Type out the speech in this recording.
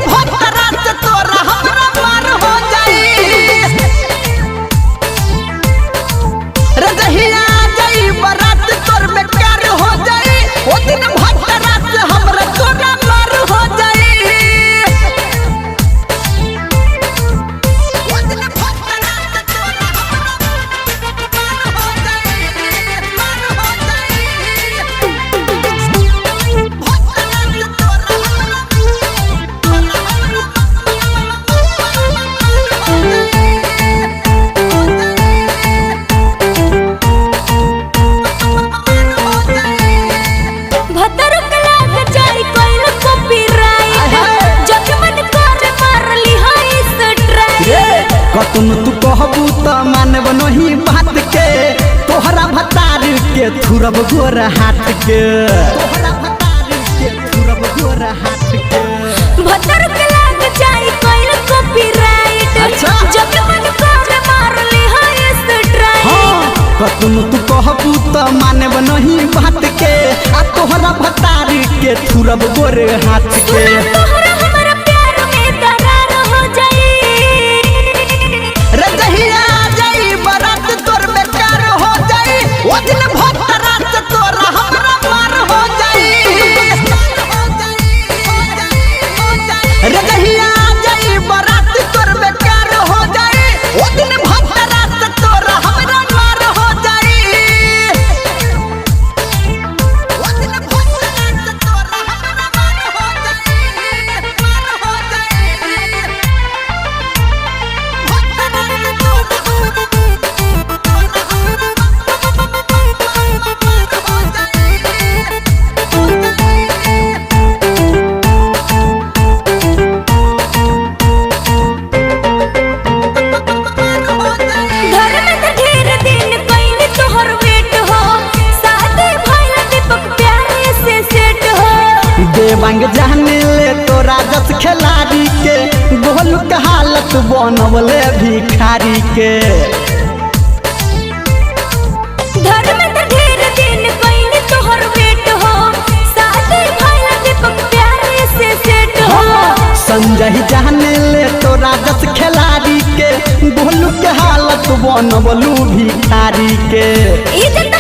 भोतरा से तोरा हमरा मार हो जाई। रजहिया जाई बारात तोर बेकार हो जाई, ओ दिन भोतरा से हमरा तोरा मार हो जाई। ओ दिन भोतरा से तोरा हमरा मार हो जाई, मार हो जाई। भोतरा से तोरा हमरा भतरुक लाग जाई कोइल कॉपीराइट, जब मन कर मार ली हाई स्ट्राइक। कतन तू कहबू त मानब नहीं बात के, तोहरा भतार के थुरब गोर हाथ के, तोहरा भतार के थुरब गोर हाथ के। भतरुक लाग जाई कोइल कॉपीराइट, अच्छा। जब मन कर मार ली हाई स्ट्राइक। हाँ, कतन तू कहबू त मानब नहीं बात के, आ तोहरा भतार के थुरब गोर हाथ के। सुना तोहरा हमरा प्यार में दरार हो जाई। रजहिया जाई बारात तोर बेकार हो जाई, ओ दिन भोतरा से तोरा हमरा मार हो जाई। रजहिया जाई बारात तोर बेकार हो जाई, ओ दिन भोतरा से तोरा हमरा मार हो जाई। ओ दिन भोतरा से तोरा हमरा मार हो जाई, मार हो जाई। घर में त ढेर दिन कइल तोहर वेट हो, साथे भइल दीपक प्यारे से सेट हो। देवांग जाने ले तोरा जस खिलाड़ी के, गोलू के हालत बनवले भिखारी के। घर में त ढेर दिन कइल तोहर वेट हो, साथे भइल दीपक प्यारे से सेट हो। संजय जाने ले तोरा जस खिलाड़ी के, गोलू के हालत बनवलू भिखारी के। इज्जत